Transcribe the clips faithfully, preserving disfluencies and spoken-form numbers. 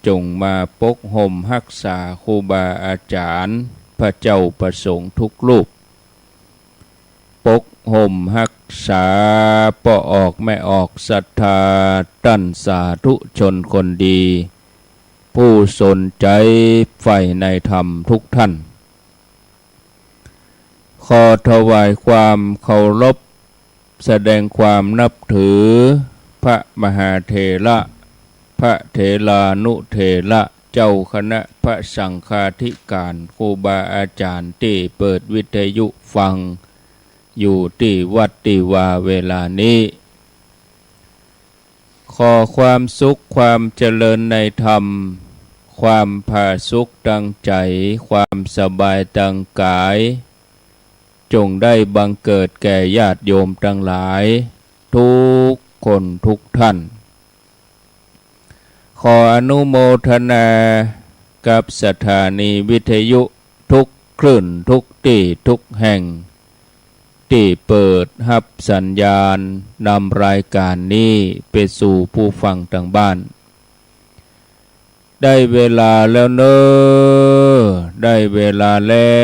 จงมาปกห่มฮักษาครูบาอาจ๋ารย์ พระเจ้าพระสงฆ์ทุกรูป ปกห่มฮักษาป้อออกแม่ออกศรัทธา ต้านสาธุชนคนดี ผู้สนใจ๋ใฝ่ในธรรมทุกท่าน ขอถวายความเคารพ แสดงความนับถือ พระมหาเถระ พระเถรานุเถระ เจ้าคณะพระสังฆาธิการ ครูบาอาจ๋ารย์ตี้เปิดวิทยุฟังอยู่ตี้วัดตี้วาเวลานี้ ขอความสุขความเจริญในธรรม ความผาสุกตางใจ๋ ความสบายตางก๋าย จงได้บังเกิดแก่ญาติโยมตังหลาย ทุกคนทุกท่าน ขออนุโมทนากับสถานีวิทยุทุกคลื่นทุกตี้ทุกแห่ง ตี้เปิดฮับสัญญาณนำรายการนี้ไปสู่ผู้ฟังตางบ้าน ได้เวลาแล้วเน่อ ได้เวลาแล้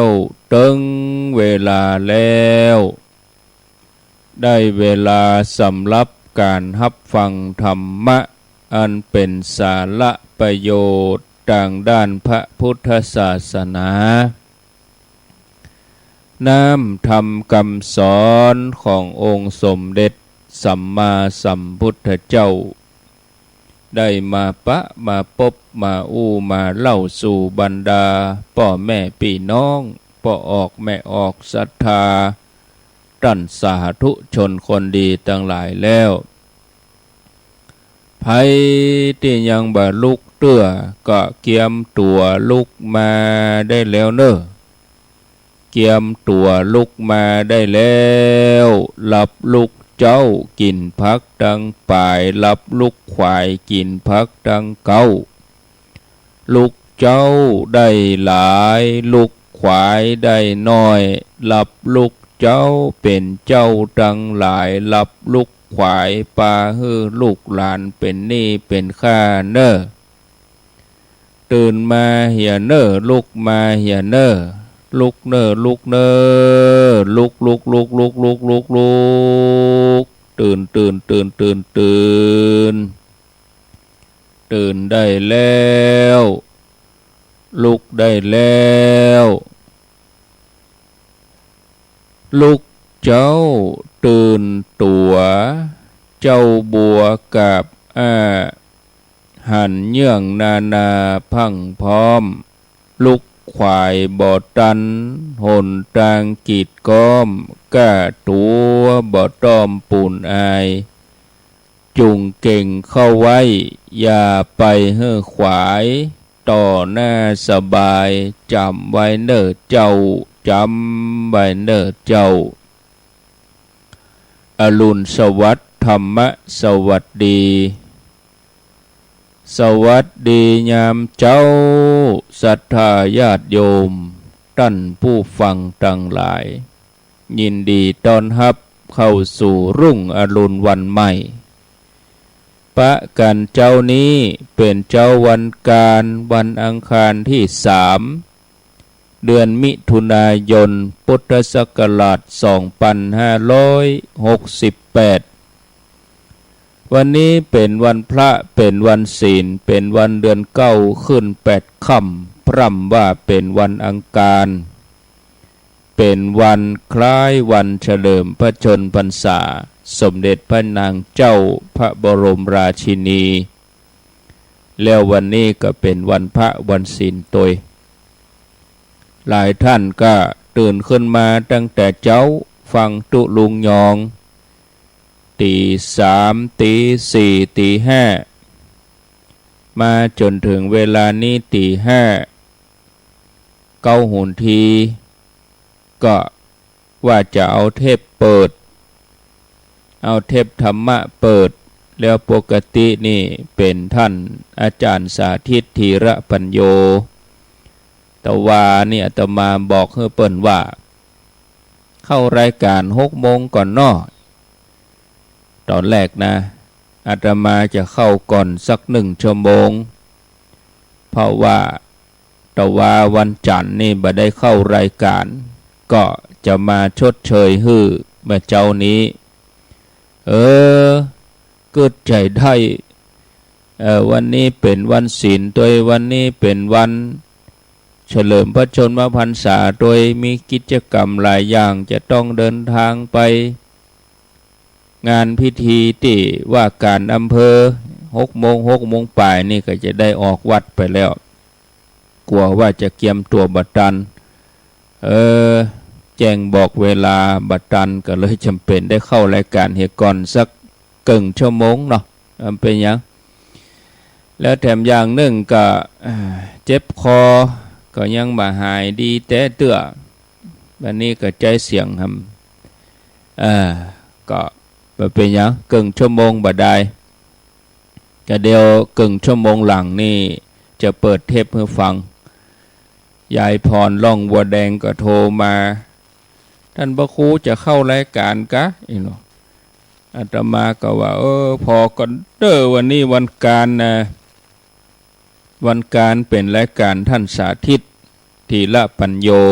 ว เถิงเวลาแล้ว ได้เวลาสำหรับก๋านฮับฟังธรรมะ อันเป๋นสาระประโยชน์ตางด้านพระพุทธศาสนา น้ำธรรมกำสอนขององค์สมเด็จสัมมาสัมพุทธเจ้า ได้มาปะมาปบมาอู้มาเล่าสู่บรรดาป้อแม่ปี้น้อง ป้อออกแม่ออกศรัทธา ต้านสาธุชนคนดีตังหลายแล้ว ใผตี้ยังบ่ลุกเตื้อ ก็เกียมตั๋วลุกมาได้แล้วเน่อ เกียมตั๋วลุกมาได้แล้ว หลับลุกเจ๊ากิ๋นผักตังป๋าย หลับลุกขวายกิ๋นผักตังเก๊า ลุกเจ๊าได้หลาย ลุกขวายได้น้อย หลับลุกเจ๊าเป๋นเจ้าตังหลาย หลับลุกขวายปาหื้อลูกหลานเป๋นหนี้เป๋นข้าเน่อ ตื่นมาเหียเน่อ ลุกมาเหียเน่อ ลุกเน่อ ลุกเน่อ ลุก ลุก ลุก ตื่น ตื่น ตื่น ตื่น ตื่น ตื่นได้แล้ว ลุกได้แล้ว ลุกเจ๊าตื่นตั๋ว เจ๊าบัวกาบอ้า หันเยื่องนานาพรั่งพร้อม ลุกขวายบ่ตัน หนตางกีดก๊อม ก้าตั๋วบ่ต้อมปูนอาย จุ่งเก่งเข้าไว้ อย่าไปหื้อขวาย ต่อหน้าสบาย จ๋ำไว้เน่อเจ้า จ๋ำไว้เน่อเจ้า อรุณสวัสดิ์ ธรรมะสวัสดี สวัสดียามเจ๊า ศรัทธาญาติโยม ต้านผู้ฟังตังหลาย ยินดีต้อนฮับเข้าสู่รุ่งอรุณวันใหม่ ปะกั๋นเจ๊านี้เป๋นเจ๊าวันก๋าน วันอังคารตี้สาม เดือนมิถุนายน พุทธศักราชสองปันห้าร้อยหกสิบแปด วันนี้เป๋นวันพระ เป๋นวันศีล เป๋นวันเดือนเก้าขึ้นแปดค่ำ พร่ำว่าเป๋นวันอังคาร เป๋นวันคล้ายวันเฉลิมพระชนมพรรษา สมเด็จพระนางเจ้าพระบรมราชินี แล้ววันนี้ก็เป๋นวันพระวันศีลตวย หลายต้านก็ตื่นขึ้นมาตั้งแต่เจ๊า ฟังตุ๊ลุงยอง ตี๋สาม ตี๋สี่ ตี๋ห้า มาจ๋นเถิงเวลานี้ตี๋ห้า เก้าหนที ก็ว่าจะเอาเทปเปิด เอาเทปธรรมะเปิด แล้วปกตินี่เป๋นต้านอาจ๋ารย์สาธิต ธีระปัญโญ แต่วานี่อาตมาบอกหื้อเปิ้นว่า เข้ารายก๋านหกโมงก่อนเนาะ ต๋อนแรกนะ อาตมาจะเข้าก่อนสักหนึ่งชั่วโมง เพราะว่าตะวาวันจันทร์นี่บ่ได้เข้ารายการ ก็จะมาชดเชยหื้อเมื่อเจ๊านี้ เออ กึ๊ดใจ๋ได้ เอ่อ วันนี้เป๋นวันศีลตวย วันนี้เป๋นวันเฉลิมพระชนมพรรษาตวย มีกิจกรรมหลายอย่าง จะต้องเดินทางไปงานพิธีตี้ว่าการอำเภอ หกโมง หกโมงป๋ายนี่ก็จะได้ออกวัดไปแล้ว กั๋วว่าจะเกียมตั๋วบ่ตัน เออ แจ้งบอกเวลาบ่ตัน ก็เลยจ๋ำเป๋นได้เข้ารายการเหียก่อนสักเกิ่งชั่วโมงเนาะ บ่เป๋นหยัง แล้วแถมอย่างนึ่งก็ อ่า เจ็บคอ ก็ยังบ่หายดีแต๊เตื้อ วันนี้ก็ใจ๊เสียงหำ อ่า ก็บ่เป๋นหยัง เกิ่งชั่วโมงบ่ดาย ก็เดี๋ยวเกิ่งชั่วโมงหลังนี่จะเปิดเทปหื้อฟัง ยายพรร่องบัวแดงก็โทรมา "ต้านพระครูจะเข้ารายการกา" อี้เนาะ อาตมาก็ว่า "เออ ผ่อก่อนเต๊อะ วันนี้วันการนะ วันการเป๋นรายการต้านสาธิต ธีระปัญโญ"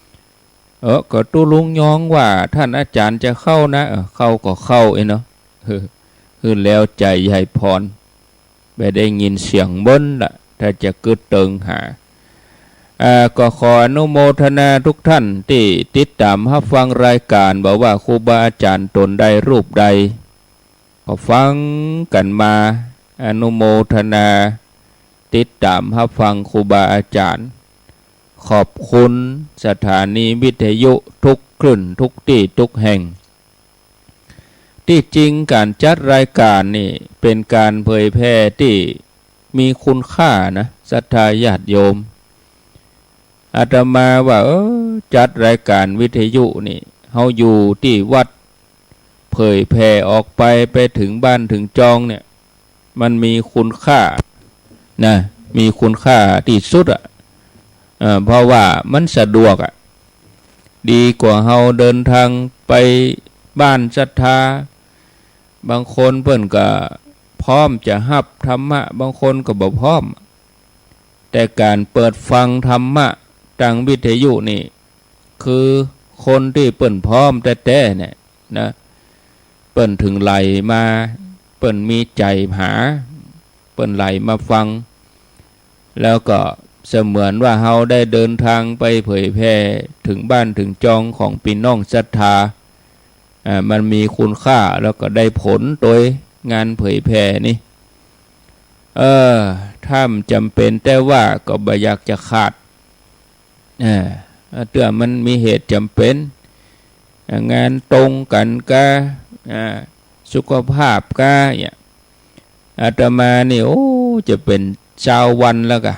"เออ ก็ตุ๊ลุงยองว่าต้านอาจ๋ารย์จะเข้านะ" "เออ เข้าก็เข้า" อี้เนาะ หื้อ หื้อแล้วใจ๋ยายพร บ่ได้ยินเสียงเปิ้นละ ถ้าจะกึ๊ดเติงหา อ่า ก็ขออนุโมทนาทุกท่านตี้ติดต๋ามฮับฟังรายการ บ่ว่าครูบาอาจ๋ารย์ต๋นใดรูปใด ก็ฟังกั๋นมา อนุโมทนา ติดต๋ามฮับฟังครูบาอาจ๋ารย์ ขอบคุณสถานีวิทยุทุกคลื่น ทุกตี้ ทุกแห่ง ตี้จริงก๋านจัดรายการนี่เป๋นก๋านเผยแผ่ตี้มีคุณค่านะ ศรัทธาญาติโยม อาตมาว่า เออ จัดรายการวิทยุนี่ เฮาอยู่ตี้วัด เผยแผ่ออกไป ไปเถิงบ้านเถิงจองเนี่ย มันมีคุณค่านะ มีคุณค่าตี้สุดอะ เอ่อ เพราะว่ามันสะดวกอะ ดีกว่าเฮาเดินทางไปบ้านศรัทธา บางคนเปิ้นก็พร้อมจะฮับธรรมะ บางคนก็บ่พร้อม แต่ก๋านเปิดฟังธรรมะตางวิทยุนี่ คือคนตี้เปิ้นพร้อมแต๊ๆ เนี่ยนะ เปิ้นเถิงไหลมา เปิ้นมีใจ๋หา เปิ้นไหลมาฟัง แล้วก็เสมือนว่าเฮาได้เดินทางไปเผยแผ่เถิงบ้านเถิงจองของปี้น้องศรัทธา อ่า มันมีคุณค่า แล้วก็ได้ผลโตยงานเผยแผ่นี่ เออ ถ้ามันจ๋ำเป๋น แต่ว่าก็บ่อยากจะขาด อ่า เตื้อมันมีเหตุจ๋ำเป๋น อ่า งานตรงกั๋นกา อ่า สุขภาพกา เนี่ย อาตมานี่ โอ้ จะเป๋นซาววันแล้วกา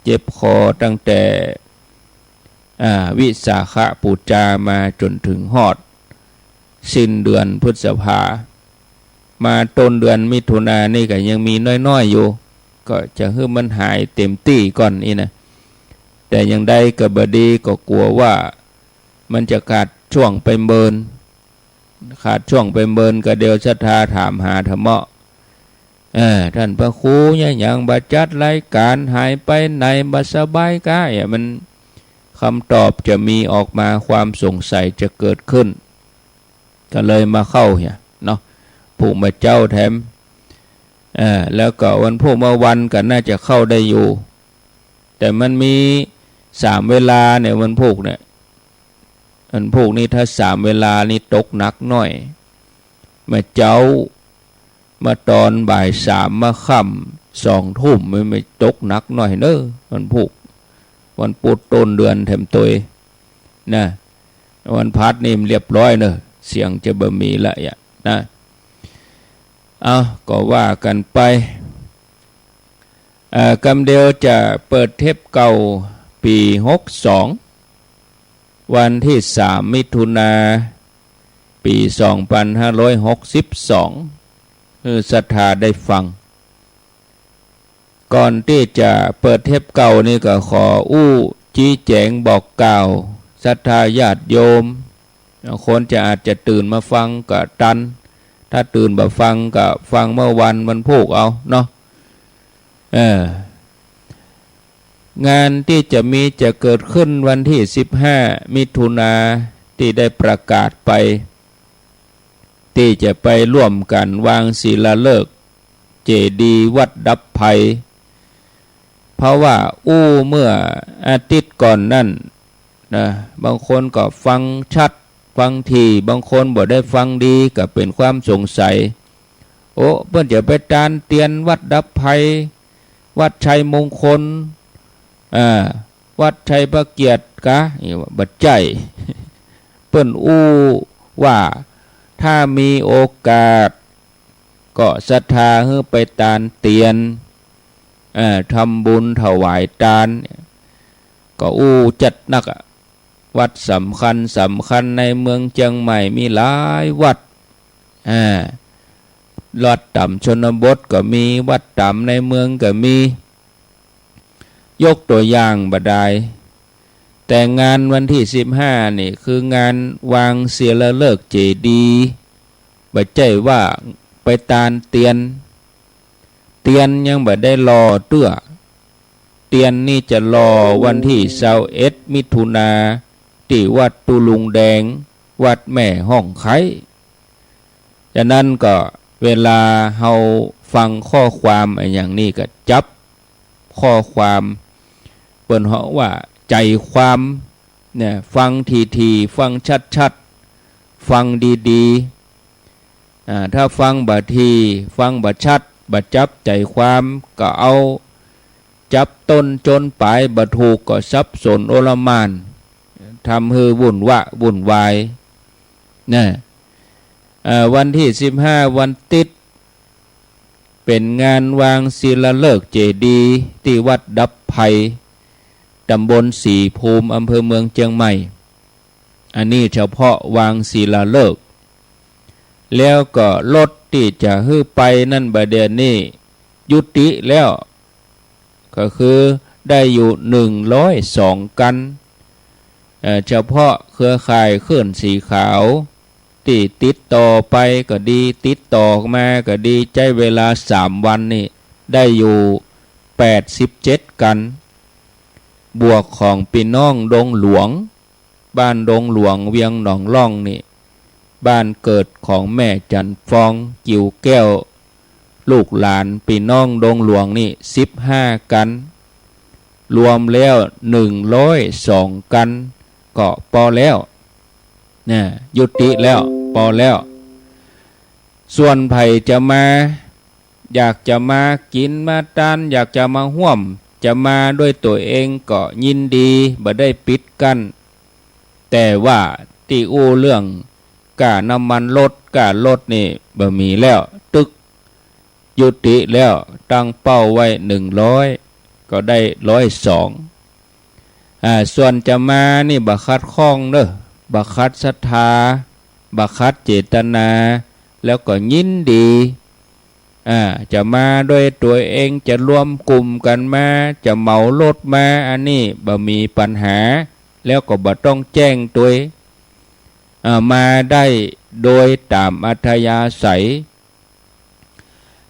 เจ็บคอตั้งแต่ อ่า วิสาขบูชามาจ๋นเถิงฮอด สิ้นเดือนพฤษภา มาต้นเดือนมิถุนานี่ก็ยังมีน้อยๆ อยู่ ก็จะหื้อมันหายเต๋มตี้ก่อนอี้นะ แต่อย่างใดก็บ่ดี ก็กั๋วว่ามันจะขาดช่วงไปเมิน ขาดช่วงไปเมินก็เดี๋ยวศรัทธาถามหาธรรมะ เออ ต้านพระครูเนี่ยหยังบ่จัดรายการ หายไปไหน บ่สบายกา เนี่ย มัน กำตอบจะมีออกมา ความสงสัยจะเกิดขึ้น ก็เลยมาเข้าเนี่ยเนาะ พูกเมื่อเจ๊าแถม เออ แล้วก็วันพูกเมื่อวันก็น่าจะเข้าได้อยู่ แต่มันมีสามเวลาเนี่ย วันพูกเนี่ย วันพูกนี่ถ้าสามเวลานี่ตกหนักหน้อย เมื่อเจ๊า เมื่อต๋อนบ่ายสาม เมื่อค่ำสองทุ่ม มัน มันตกหนักหน้อยเน้อ วันพูก วันปูดต้นเดือนแถมโตยนะ วันพฤหัสนี่มันเรียบร้อยเน้อ เสียงจะบ่มีละเนี่ยนะ เอ้า ก็ว่ากั๋นไป เอ่อ กำเดียวจะเปิดเทปเก่า ปี๋หกสอง วันตี้สาม มิถุนา ปี๋สองปันห้าร้อยหกสิบสอง หื้อศรัทธาได้ฟัง ก่อนตี้จะเปิดเทปเก่านี่ก็ขออู้ จี๊แจ๋งบอกกล่าว ศรัทธาญาติโยม บางคนจะอาจจะตื่นมาฟังก็ตัน ถ้าตื่นบ่ฟังก็ฟังเมื่อวัน วันพูกเอาเนาะ เออ งานตี้จะมีจะเกิดขึ้นวันตี้สิบห้ามิถุนาตี้ได้ประกาศไป ตี้จะไปร่วมกั๋นวางศิลาฤกษ์เจดีย์วัดดับภัย เพราะว่าอู้เมื่ออาทิตย์ก่อนนั้นนะ บางคนก็ฟังชัดฟังถี่ บางคนบ่ได้ฟังดีก็เป๋นความสงสัย โอ้ เปิ้นจะไปตานเตียนวัดดับภัย วัดชัยมงคล อ่า วัดชัยพระเกียรติกา นี่บ่ใจ้ เปิ้นอู้ว่าถ้ามีโอกาส ก็ศรัทธาหื้อไปตานเตียน เอ่อ ทำบุญถวายตาน ก็อู้จัดนักอะ วัดสำคัญสำคัญในเมืองเจียงใหม่มีหลายวัด อ่า วัดต๋ามชนบทก็มี วัดต๋ามในเมืองก็มี ยกตั๋วอย่างบ่ดาย แต่งานวันตี้สิบห้านี่คืองานวางศิลาฤกษ์เจดีย์ บ่ใจ้ว่าไปตานเตียน เตียนยังบ่ได้หล่อเตื้อ เตียนนี่จะหล่อวันตี้ซาวเอ็ดมิถุนา ตี้วัดตุ๊ลุงแดง วัดแม่ฮ่องไคร้ ฉะนั้นก็เวลาเฮาฟังข้อความอะหยังนี่ก็จับข้อความ เปิ้นฮ้องว่าใจ๋ความเนี่ย ฟังถี่ๆ ฟังชัดๆ ฟังดีๆ อ่า ถ้าฟังบ่ถี่ ฟังบ่ชัด บ่จับใจ๋ความ ก็เอาจับต้นจ๋นป๋ายบ่ถูก ก็สับสนโอลหม่าน ทำหื้อวุ่นวะวุ่นวาย นะ เอ่อ วันตี้สิบห้าวันติ๊ด เป๋นงานวางศิลาฤกษ์เจดีย์ตี้วัดดับภัย ต๋ำบลศรีภูมิ อำเภอเมืองเจียงใหม่ อันนี้เฉพาะวางศิลาฤกษ์ แล้วก็รถตี้จะหื้อไปนั้นบ่าเดี่ยวนี้ยุติแล้ว ก็คือได้อยู่หนึ่งร้อยสองคัน เอ่อ เฉพาะเครือข่ายคลื่นสีขาว ตี้ติดต่อไปก็ดี ติดต่อมาก็ดี ใจ๊เวลาสามวันนี่ได้อยู่แปดสิบเจ็ดคัน บวกของปี้น้องดงหลวง บ้านดงหลวง เวียงหนองล่องนี่ บ้านเกิดของแม่จันทร์ฟอง กิ่วแก้ว ลูกหลานปี้น้องดงหลวงนี่สิบห้าคัน รวมแล้วหนึ่งร้อยสองคัน ก็ปอแล้ว นะ ยุติแล้ว ปอแล้ว ส่วนใผจะมา อยากจะมากิ๋นมาตาน อยากจะมาฮ่วม จะมาด้วยตั๋วเองก็ยินดี บ่ได้ปิดกั้น แต่ว่าตี้อู้เรื่องก้าน้ำมันรถ ก้ารถนี่บ่มีแล้ว ตึกยุติแล้ว ตั้งเป้าไว้หนึ่งร้อย ก็ได้ร้อยสอง อ่า ส่วนจะมานี่บ่ขัดข้องเน่อ บ่ขัดศรัทธา บ่ขัดเจตนา แล้วก็ยินดี อ่า จะมาด้วยตั๋วเอง จะรวมกลุ่มกั๋นมา จะเหมารถมา อันนี้บ่มีปัญหา แล้วก็บ่ต้องแจ้งตวย อ่า มาได้โดยต๋ามอัธยาศัย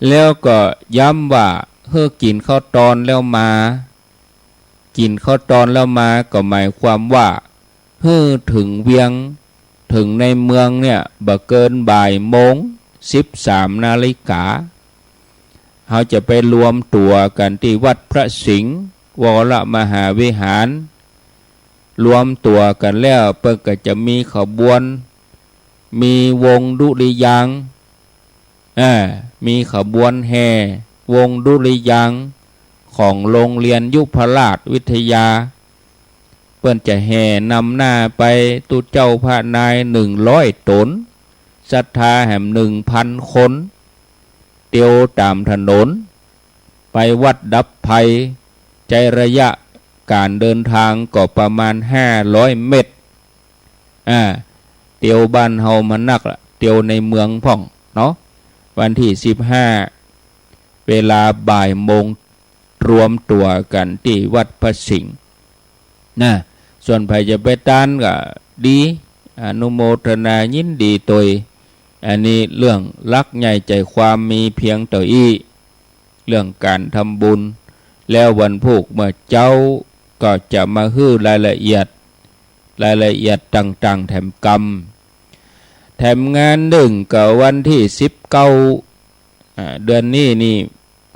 แล้วก็ย้ำว่าหื้อกิ๋นข้าวตอนแล้วมา กิ๋นข้าวตอนแล้วมาก็หมายความว่าหื้อเถิงเวียง เถิงในเมืองเนี่ยบ่เกินบ่ายโมง สิบสามนาฬิกา เฮาจะไปรวมตั๋วกั๋นตี้วัดพระสิงห์วรมหาวิหาร รวมตั๋วกั๋นแล้วเปิ้นก็จะมีขบวน มีวงดุริยางค์ อ่า มีขบวนแห่วงดุริยางค์ของโรงเรียนยุพราชวิทยา เปิ้นจะแห่นำหน้าไป ตุ๊เจ้าพระนายหนึ่งร้อยต๋น ศรัทธาแหมหนึ่งพันคน เตียวต๋ามถนน ไปวัดดับภัย ใจ๊ระยะก๋านเดินตางก็ประมาณห้าร้อยเมตร อ่า เตียวบ้านเฮามานักละ เตียวในเมืองพ่องเนาะ วันตี้สิบห้า เวลาบ่ายโมง รวมตั๋วกั๋นตี้วัดพระสิงห์ นะ ส่วนใผจะไปตานก็ดี อนุโมทนายินดีตวย อันนี้เรื่องหลักใหญ่ใจ๋ความมีเพียงเต้าอี้ เรื่องก๋านทำบุญ แล้ววันพูกเมื่อเจ๊าก็จะมาหื้อรายละเอียด รายละเอียดต่างๆ แถมกำ แถมงานนึ่งก็วันตี้สิบเก้า อ่า เดือนนี้นี่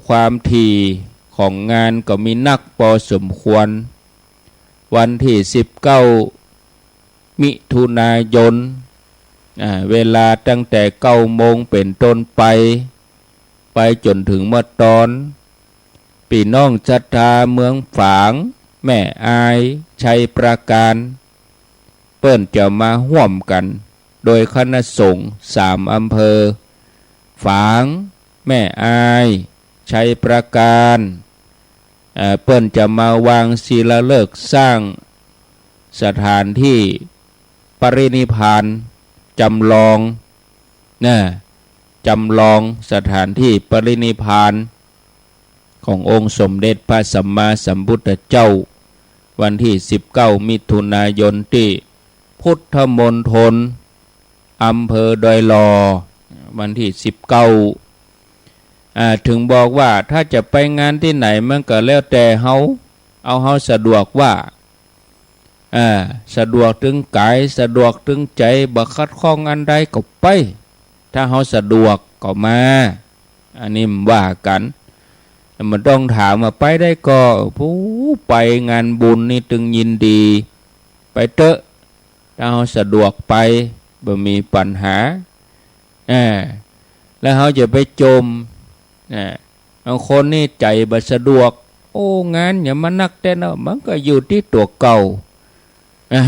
ความถี่ของงานก็มีนักปอสมควร วันตี้สิบเก้า มิถุนายน อ่า เวลาตั้งแต่เก้าโมงเป๋นต้นไป ไปจ๋นเถิงเมื่อตอน ปี้น้องศรัทธาเมืองฝาง แม่อาย ชัยปราการ เปิ้นจะมาฮ่วมกั๋น โดยคณะสงฆ์สามอำเภอ ฝาง แม่อาย ชัยปราการ เอ่อ เปิ้นจะมาวางศิลาฤกษ์สร้างสถานตี้ปรินิพพานจำลอง นะ จำลองสถานตี้ปรินิพพานขององค์สมเด็จพระสัมมาสัมพุทธเจ้า วันตี้สิบเก้า มิถุนายน ตี้พุทธมณฑล อำเภอดอยหล่อ วันตี้สิบเก้า อ่า เถิงบอกว่าถ้าจะไปงานตี้ไหนมันก็แล้วแต่เฮา เอาเฮาสะดวกว่า อ่า สะดวกตึงก๋าย สะดวกตึงใจ๋ บ่ขัดข้องอันใดก็ไป ถ้าเฮาสะดวกก็มา อันนี้บ่ว่ากั๋น บ่ต้องถามว่าไปได้ก่อ ผู้ไปงานบุญนี่ตึงยินดี ไปเต๊อะ ถ้าเฮาสะดวกไป บ่มีปัญหา อ่า แล้วเฮาจะไปจ่ม อ่า บางคนนี่ใจ๋บ่สะดวก โอ้ งานหยังมานักแต๊เนาะ มันก็อยู่ตี้ตั๋วเก่า อ่า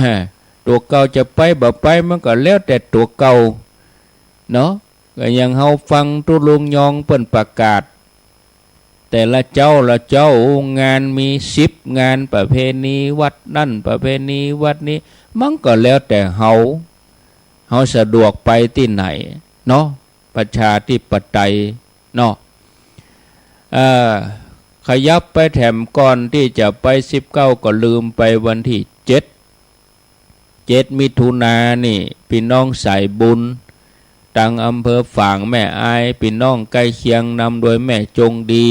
ตั๋วเก่าจะไปบ่ไปมันก็แล้วแต่ตั๋วเก่า เนาะ ก็อย่างเฮาฟังตุ๊ลุงยองเปิ้นประกาศ แต่ละเจ๊าละเจ๊า โอ้ งานมีสิบงาน ประเพณีวัดนั่น ประเพณีวัดนี้ มันก็แล้วแต่เฮา เฮาสะดวกไปตี้ไหน เนาะ ประชาธิปไตย เนาะ เอ่อ ขยับไปแถมก่อนตี้จะไปสิบเก้า ก็ลืมไป วันตี้เจ็ด เจ็ด มิถุนานี่ ปี้น้องสายบุญ ตังอำเภอฝางแม่อาย ปี้น้องใก้เคียง นำโดยแม่จงดี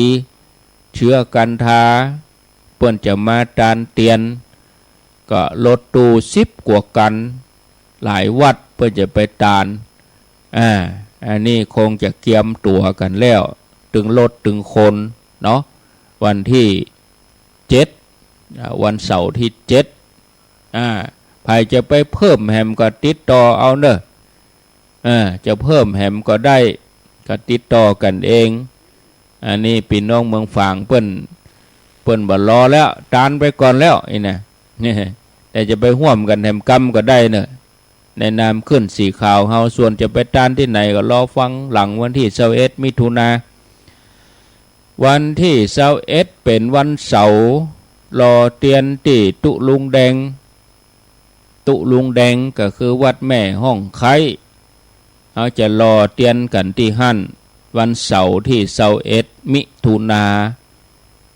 เชื้อกันทา เปิ้นจะมาตานเตียน ก็รถตู้สิบกว่าคัน หลายวัดเปิ้นจะไปตาน อ่า อันนี้คงจะเกียมตั๋วกั๋นแล้ว ตึงรถตึงคน เนาะ วันตี้เจ็ด อ่า วันเสาร์ตี้เจ็ด อ่า ใผจะไปเพิ่มแหมก็ติดต่อเอาเน่อ เออ จะเพิ่มแหมก็ได้ ก็ติดต่อกั๋นเอง อันนี้ปี้น้องเมืองฝางเปิ้น เปิ้นบ่รอแล้ว ตานไปก่อนแล้ว อี้นะ แต่จะไปฮ่วมกั๋นแหมกำก็ได้เน่อ ในนามคลื่นสีขาวเฮา ส่วนจะไปตานตี้ไหนก็รอฟังหลังวันตี้ซาวเอ็ด มิถุนา วันตี้ซาวเอ็ด เป๋นวันเสาร์ หล่อเตียนตี้ตุ๊ลุงแดง ตุ๊ลุงแดงก็คือวัดแม่ฮ่องไคร้ เฮาจะหล่อเตียนกั๋นตี้หั้น วันเสาร์ตี้ซาวเอ็ด มิถุนา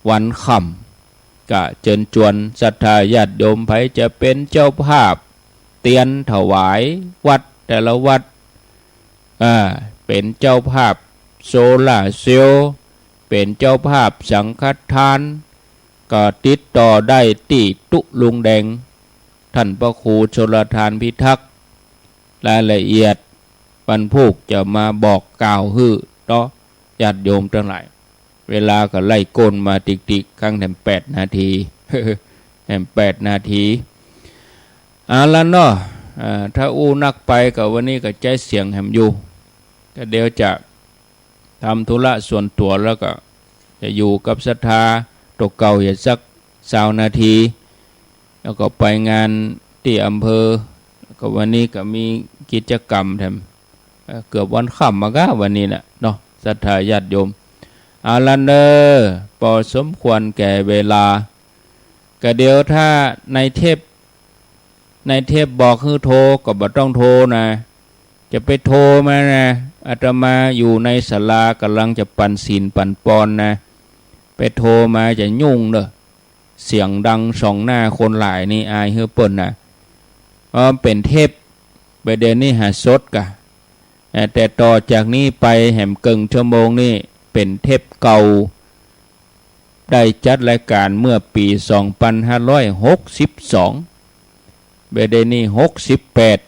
วันค่ำ ก็เจิญจวนศรัทธาญาติโยม ใผจะเป๋นเจ้าภาพเตียนถวายวัดแต่ละวัด อ่า เป๋นเจ้าภาพโซลาร์เซลล์ เป๋นเจ้าภาพสังฆทาน ก็ติดต่อได้ตี้ตุ๊ลุงแดง ท่านพระครูชลทานพิทักษ์ รายละเอียดวันพูกจะมาบอกกล่าวหื้อเนาะ ญาติโยมตังหลาย เวลาก็ไล่ก้นมาติ๊กๆ ครั้งแถมแปดนาที แถมแปดนาที เอาละเนาะ อ่า ถ้าอู้นักไปก็วันนี้ก็ใจ๊เสียงแหมอยู่ ก็เดี๋ยวจะทำธุระส่วนตั๋วแล้วก็จะอยู่กับศรัทธาตั๋วเก่าอยู่สักซาวนาที แล้วก็ไปงานตี้อำเภอ ก็วันนี้ก็มีกิจกรรมแถม เอ่อ เกือบวันค่ำมาก้าวันนี้น่ะเนาะ ศรัทธาญาติโยม เอาละเน่อ ปอสมควรแก่เวลา ก็เดี๋ยวถ้าในเทป ในเทปบอกหื้อโทรก็บ่ต้องโทรนะ จะไปโทรมานะ อาตมาอยู่ในศาลาก่ำลังจะปั๋นศีลปั๋นปอนนะ ไปโทรมาจะยุ่งเน่อ เสียงดังส่องหน้าคนหลายนี่อายหื้อเปิ้นนะ เพราะมันเป๋นเทป บ่าเดี่ยวนี้หาสดก่ะ เอ่อ แต่ต่อจากนี้ไปแหมเกิ่งชั่วโมงนี่เป๋นเทปเก่า ได้จัดรายการเมื่อปี๋สองปันห้าร้อยหกสิบสอง บ่าเดี่ยวนี้หกสิบแปด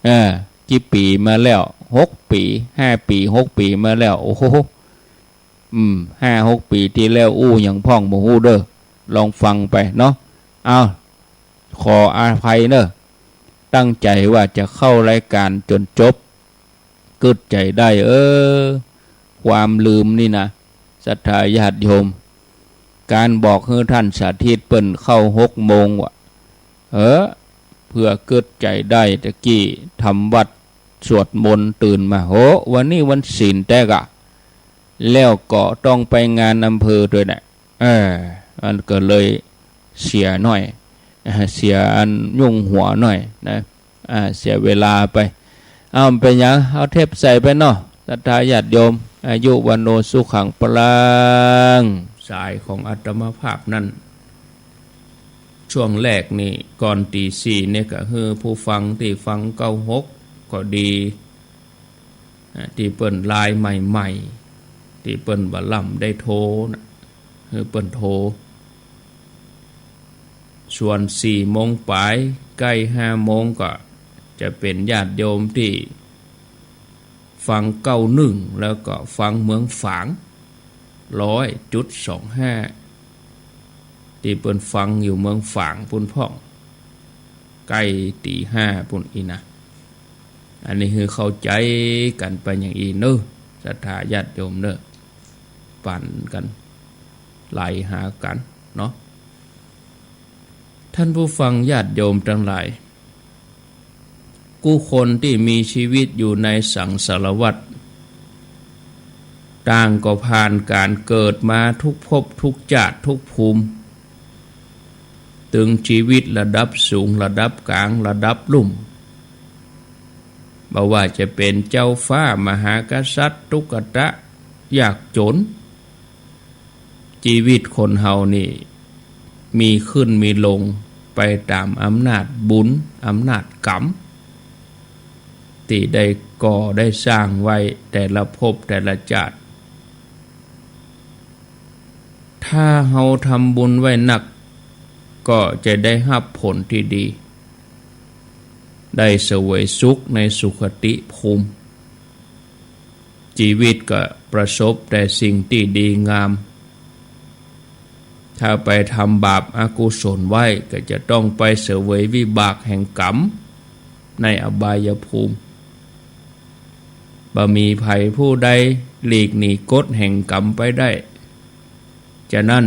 เออ กี่ปี๋มาแล้ว หกปี๋ ห้าปี๋ หกปี๋มาแล้ว โอ้โห อืม ห้าหกปี๋ตี้แล้วอู้หยังพ่องบ่ฮู้เด้อ ลองฟังไปเนาะ เอา ขออภัยเน้อ ตั้งใจ๋ว่าจะเข้ารายการจ๋นจบ กึ๊ดใจ๋ได้ เออ ความลืมนี่นะ ศรัทธาญาติโยม ก๋านบอกหื้อต้านสาธิตเปิ้นเข้าหกโมงว่ะ เออ เปื้อกึ๊ดใจ๋ได้ ตะกี้ทำวัตรสวดมนต์ตื่นมา โห วันนี้วันศีลแต๊ก่ะ แล้วก็ต้องไปงานอำเภอตวยนะ เออ มันก็เลยเสียหน้อย เสียอันยุ่งหัวหน้อยนะ อ่า เสียเวลาไป เอา บ่เป๋นหยัง เอาเทปใส่ไปเนาะ ศรัทธาญาติโยม อายุ วัณโณ สุขัง พลัง สายของอาตมาภาพนั้น ช่วงแรกนี่ ก่อนตี๋สี่นี่ก็หื้อผู้ฟังตี้ฟังเก้าหกก็ดี อ่า ตี้เปิ้นลายใหม่ๆ ตี้เปิ้นบ่ล่ำได้โทรนะ หื้อเปิ้นโทร ส่วนสี่โมงป๋าย ใก้ห้าโมงก็จะเป๋นญาติโยมตี้ฟังเก้าหนึ่ง แล้วก็ฟังเมืองฝาง ร้อยจุดสองห้า ตี้เปิ้นฟังอยู่เมืองฝางปู้นพ่อง ใก้ตี๋ห้าปู้นอี้นะ อันนี้หื้อเข้าใจ๋กั๋นไปอย่างอี้เน้อ ศรัทธาญาติโยมเน้อ ปั๋นกั๋น ไหลหากั๋นเนาะ ท่านผู้ฟังญาติโยมตังหลาย กู้คนตี้มีจีวิตอยู่ในสังสารวัฏ ต่างก็ผ่านก๋านเกิดมาทุกภพทุกจาติทุกภูมิ ตึงจีวิตระดับสูง ระดับก๋าง ระดับลุ่ม บ่ว่าจะเป๋นเจ้าฟ้า มหากษัตริย์ ตุ๊กตะ ยากจ๋น จีวิตคนเฮานี่ มีขึ้นมีลงไปต๋ามอำนาจบุญ อำนาจก๋รรม ตี้ได้ก่อได้สร้างไว้แต่ละภพแต่ละจาติ ถ้าเฮาทำบุญไว้นัก ก็จะได้ฮับผลตี้ดี ได้เสวยสุขในสุคติภูมิ จีวิตก็ประสบแต่สิ่งตี้ดีงาม ถ้าไปทำบาปอกุศลไว้ ก็จะต้องไปเสวยวิบากแห่งก๋รรมในอบายภูมิ บ่มีใผผู้ใดหลีกหนีกฎแห่งก๋รรมไปได้ ฉะนั้น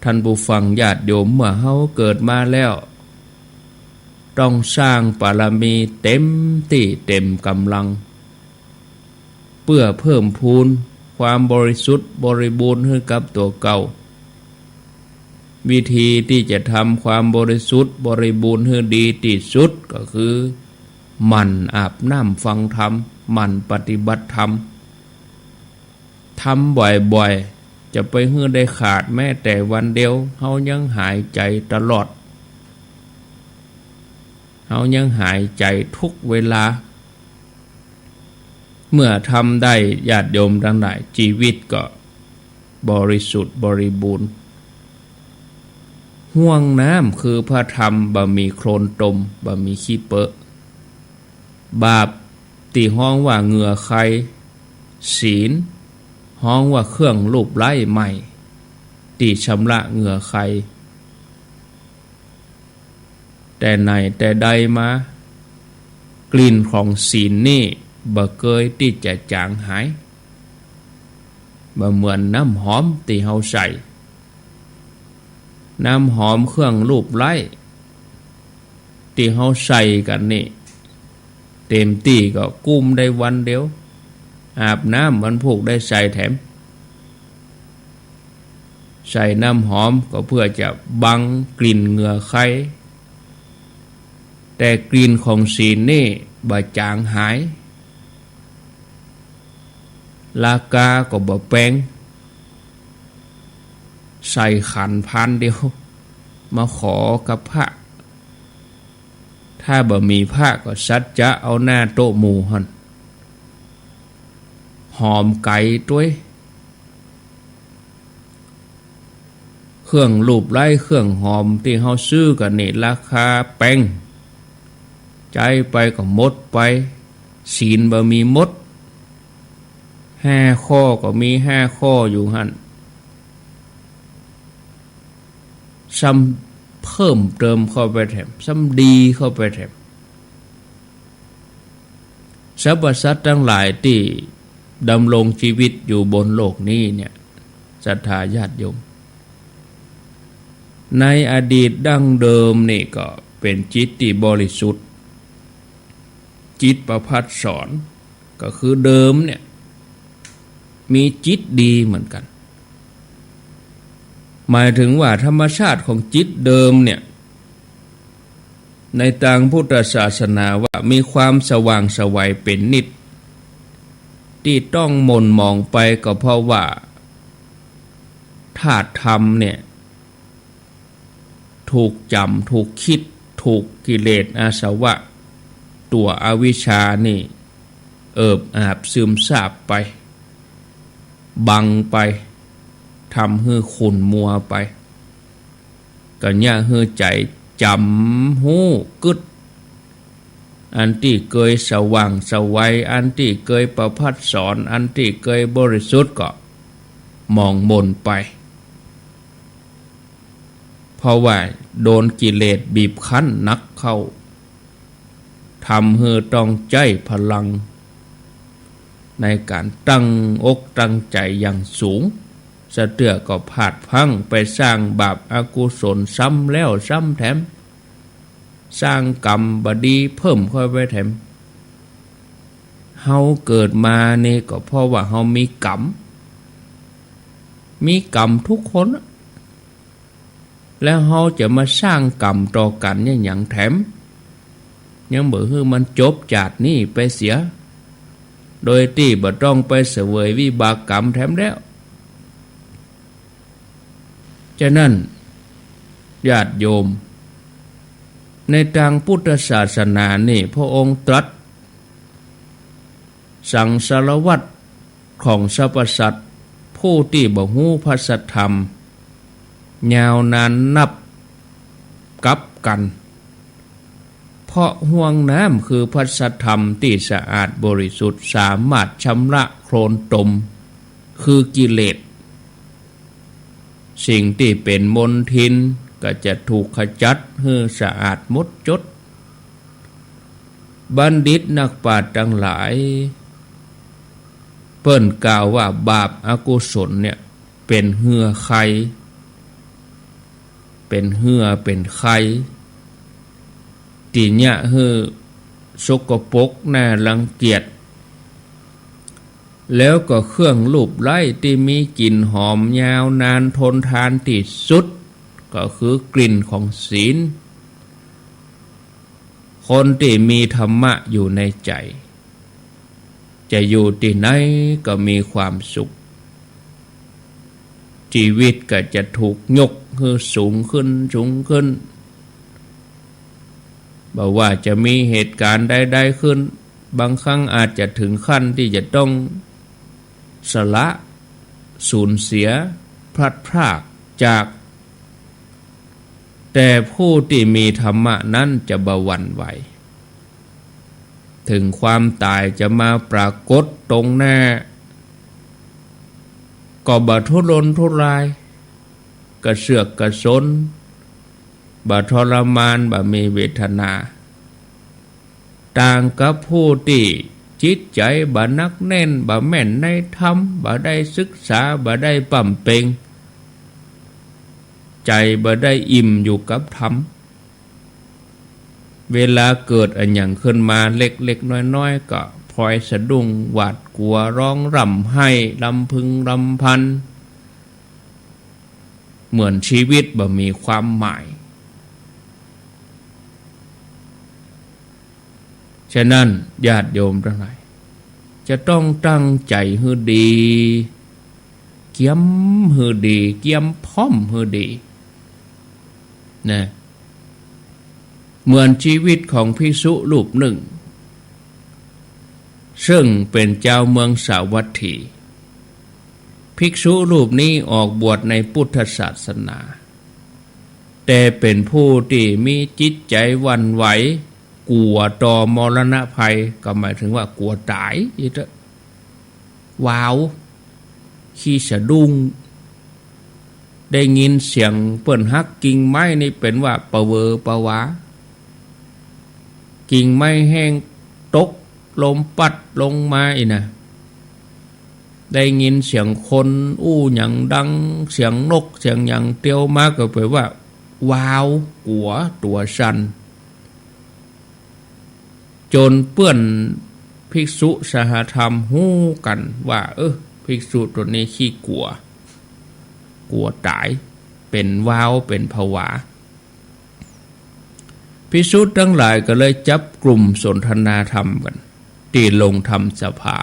ท่านผู้ฟังญาติโยม เมื่อเฮาเกิดมาแล้ว ต้องสร้างบารมีเต็มตี้เต็มก๋ำลัง เปื้อเพิ่มพูนความบริสุทธิ์บริบูรณ์หื้อกับตั๋วเก่า วิธีตี้จะทำความบริสุทธิ์บริบูรณ์หื้อดีตี้สุดก็คือ หมั่นอาบน้ำฟังธรรม หมั่นปฏิบัติธรรม ทำบ่อยๆ จะไปหื้อได้ขาดแม้แต่วันเดียว เฮายังหายใจ๋ตลอด เฮายังหายใจ๋ทุกเวลา เมื่อทำได้ ญาติโยมตังหลาย จีวิตก็บริสุทธิ์บริบูรณ์ ห่วงน้ำคือพระธรรม บ่มีโคลนตม บ่มีขี้เปอะ บาปตี้ฮ้องว่าเหงื่อใค ศีลฮ้องว่าเครื่องลูบไล้ใหม่ ตี้ชำระเหงื่อใค แต่ไหนแต่ใดมา กลิ่นของศีลนี่บ่เกยตี้จะจ๋างหาย บ่เหมือนน้ำหอมตี้เฮาใส่ น้ำหอมเครื่องลูบไล้ ตี้เฮาใส่กั๋นนี่ เต๋มตี้ก็กุ้มได้วันเดียว อาบน้ำวันพูกได้ใส่แถม ใส่น้ำหอมก็เปื้อจะบังกลิ่นเหงื่อใค แต่กลิ่นของศีลนี่บ่จ๋างหาย ราคาก็บ่แปง ใส่ขันพานเดียว มาขอกับพระ ถ้าบ่มีพระก็สัจจะเอาหน้าโต๊ะหมู่หั้น หอมไก๋ตวย เครื่องลูบไล้ เครื่องหอมตี้เฮาซื้อกั๋นนี่ ราคาแปง ใจ๊ไปก็หมดไป ศีลบ่มีหมด ห้าข้อก็มีห้าข้ออยู่หั้น ซ้ำเพิ่มเติมเข้าไปแถม ซ้ำดีเข้าไปแถม สรรพสัตว์ตังหลายตี้ดำรงจีวิตอยู่บนโลกนี้เนี่ย ศรัทธาญาติโยม ในอดีตดั้งเดิมนี่ก็เป๋นจิตตี้บริสุทธิ์ จิตประภัสสร ก็คือเดิมเนี่ย มีจิตดีเหมือนกั๋น หมายถึงว่าธรรมชาติของจิตเดิมเนี่ย ในตางพุทธศาสนาว่ามีความสว่างไสวเป๋นนิจ ตี้ต้องหม่นหมองไปก็เพราะว่าธาตุธรรมเนี่ย ถูกจ๋ำ ถูกคิด ถูกกิเลสอาสวะ ตั๋วอวิชชานี่ เอิบอาบซึมซาบไป บังไป ทำหื้อขุ่นมัวไป ก็เยียะหื้อใจ๋จ๋ำฮู้กึ๊ด อันตี้เกยสว่างไสว อันตี้เกยประภัสสร อันตี้เกยบริสุทธิ์ก็หมองหม่นไป เพราะว่าโดนกิเลสบีบคั้นหนักเข้า ทำหื้อต้องใจ๊พลังในก๋านตั้งอกตั้งใจ๋อย่างสูง สะเตื้อก็พลาดพลั้งไปสร้างบาปอกุศลซ้ำแล้วซ้ำแถม สร้างกรรมบ่ดีเพิ่มเข้าไปแถม เฮาเกิดมานี่ก็เพราะว่าเฮามีกรรม มีกรรมทุกคนอะ แล้วเฮาจะมาสร้างกรรมต่อกั๋นเยียะหยังแถม ยังบ่หื้อมันจบจาตินี้ไปเสีย โดยตี้บ่ต้องไปเสวยวิบากกรรมแถมแล้ว ฉะนั้น ญาติโยม ในตางพุทธศาสนานี่ พระองค์ตรัสสังสารวัฏของสรรพสัตว์ ผู้ตี้บ่ฮู้พระสัทธรรม ยาวนานนับกับกั๋น เพราะห้วงน้ำคือพระสัทธรรมตี้สะอาดบริสุทธิ์ สามารถชำระโคลนตม คือกิเลส สิ่งตี้เป๋นมลทินก็จะถูกขจัดหื้อสะอาดหมดจด บัณฑิตนักปราชญ์ตังหลาย เปิ้นกล่าวว่าบาปอกุศลเนี่ย เป๋นเหือไข่ เป๋นเหือเป๋นไข่ ตี้เยียะหื้อสกปรกน่ารังเกียจ แล้วก็เครื่องลูบไล้ตี้มีกลิ่นหอมยาวนานทนทานตี้สุด ก็คือกลิ่นของศีล คนตี้มีธรรมะอยู่ในใจ๋ จะอยู่ตี้ไหนก็มีความสุข จีวิตก็จะถูกยกหื้อสูงขึ้น สูงขึ้น บ่ว่าจะมีเหตุก๋ารณ์ใดๆ ขึ้น บางครั้งอาจจะเถิงขั้นตี้จะต้องสละ สูญเสีย พลัดพรากจาก แต่ผู้ตี้มีธรรมะนั้นจะบ่หวั่นไหว เถิงความต๋ายจะมาปรากฏตรงหน้า ก็บ่ทุรนทุราย กระเสือกกระสน บ่ทรมาน บ่มีเวทนา ต่างกับผู้ตี้จิตใจ๋บ่หนักแน่น บ่แม่นในธรรม บ่ได้ศึกษา บ่ได้บำเพ็ง ใจ๋บ่ได้อิ่มอยู่กับธรรม เวลาเกิดอะหยังขึ้นมาเล็กๆ น้อยๆ ก็พลอยสะดุ้งหวาดกลัว ร้องร่ำไห้รำพึงรำพัน เหมือนชีวิตบ่มีความหมาย ฉะนั้นญาติโยมตังหลาย จะต้องตั้งใจ๋หื้อดี เกียมหื้อดี เกียมพร้อมหื้อดี นะ เหมือนชีวิตของภิกษุรูปนึ่ง ซึ่งเป๋นจาวเมืองสาวัตถี ภิกษุรูปนี้ออกบวชในพุทธศาสนา แต่เป๋นผู้ตี้มีจิตใจ๋หวั่นไหว กั๋วต่อมรณะภัย ก็หมายเถิงว่ากั๋วต๋ายอี้เต๊อะ ว้าว ขี้สะดุ้ง ได้ยินเสียงเปิ้นหักกิ่งไม้นี่เป๋นว่าผะเวอผะวา กิ่งไม้แห้งตก ลมปั๊ดลงมาอี้นะ ได้ยินเสียงคนอู้หยังดัง เสียงนกเสียงหยังเตียวมาก็เป๋นว่า ว้าว กั๋ว ตั๋วสั่น จ๋นเปื้อนภิกษุสหธรรมฮู้กั๋นว่า เออ ภิกษุตั๋วนี้ขี้กั๋ว กั๋วต๋าย เป๋นว้าว เป๋นผวา ภิกษุตังหลายก็เลยจับกลุ่มสนทนาธรรมกั๋น ตี้โฮงธรรมสภา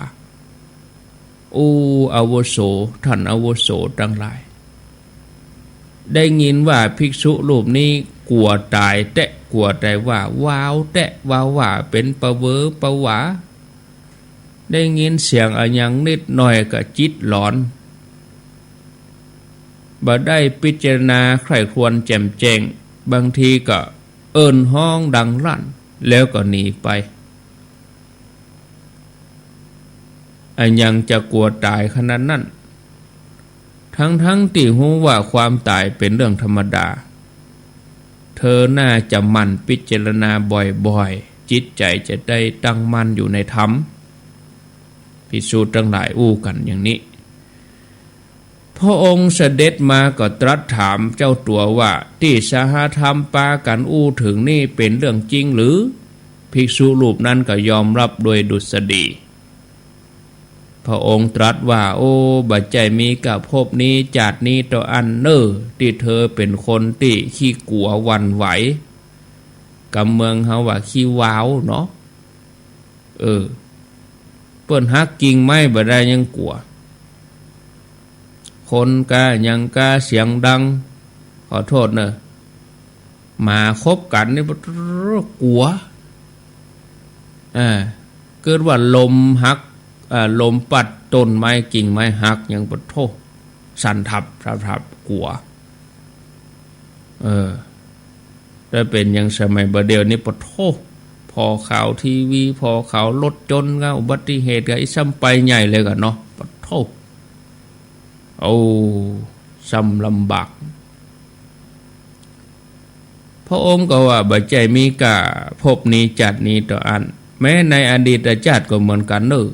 อู้ อาวุโส ท่านอาวุโสตังหลาย ได้ยินว่าภิกษุรูปนี้กั๋วต๋ายแต๊ กั๋วต๋ายว่า ว้าวแต๊ ว้าวว่าเป๋นผะเวอผะวา ได้ยินเสียงอะหยังนิดหน่อยก็จิตหลอน บ่ได้พิจารณาใคร่ครวญแจ่มแจ้ง บางทีก็เอิ้นฮ้องดังลั่น แล้วก็หนีไป อะหยังจะกั๋วต๋ายขนาดนั้น ทั้งๆ ตี้ฮู้ว่าความต๋ายเป๋นเรื่องธรรมดา เธอน่าจะหมั่นพิจารณาบ่อยๆ จิตใจ๋จะได้ตั้งมั่นอยู่ในธรรม ภิกษุตังหลายอู้กั๋นอย่างนี้ พระองค์เสด็จมาก็ตรัสถามเจ้าตั๋วว่า ตี้สหธรรมปากั๋นอู้เถิงนี่เป๋นเรื่องจริงหรือ ภิกษุรูปนั้นก็ยอมรับโดยดุษฎี พระองค์ตรัสว่า โอ้ บ่ใจ้มีก้าภพนี้จาตินี้เต้าอั้นเน่อ ตี้เธอเป๋นคนตี้ขี้กั๋วหวั่นไหว กำเมืองเฮาว่าขี้ว้าวเนาะ เออ เปิ้นหักกิ่งไม้บ่ได้ยังกั๋ว คนก้าหยังก้าเสียงดัง ขอโต้ษเน่อ หมาคบกั๋นนี่กั๋ว อ่า เกิดว่าลมหัก อ่า ลมปั๊ดต้นไม้กิ่งไม้หักยังปะโท้ สั่นทับทับทับกั๋ว เออ ถ้าเป๋นอย่างสมัยบ่าเดี่ยวนี้ปะโท้ ผ่อข่าวทีวี ผ่อข่าวรถจนก็อุบัติเหตุก็อี้ซ้ำไปใหญ่เลยก็เนาะ ปะโท้ โอ้ ซ้ำลำบาก พระองค์ก็ว่า บ่ใจ้มีก้าภพนี้จาตินี้เต้าอั้น แม้ในอดีตจาติก็เหมือนกั๋นเน่อ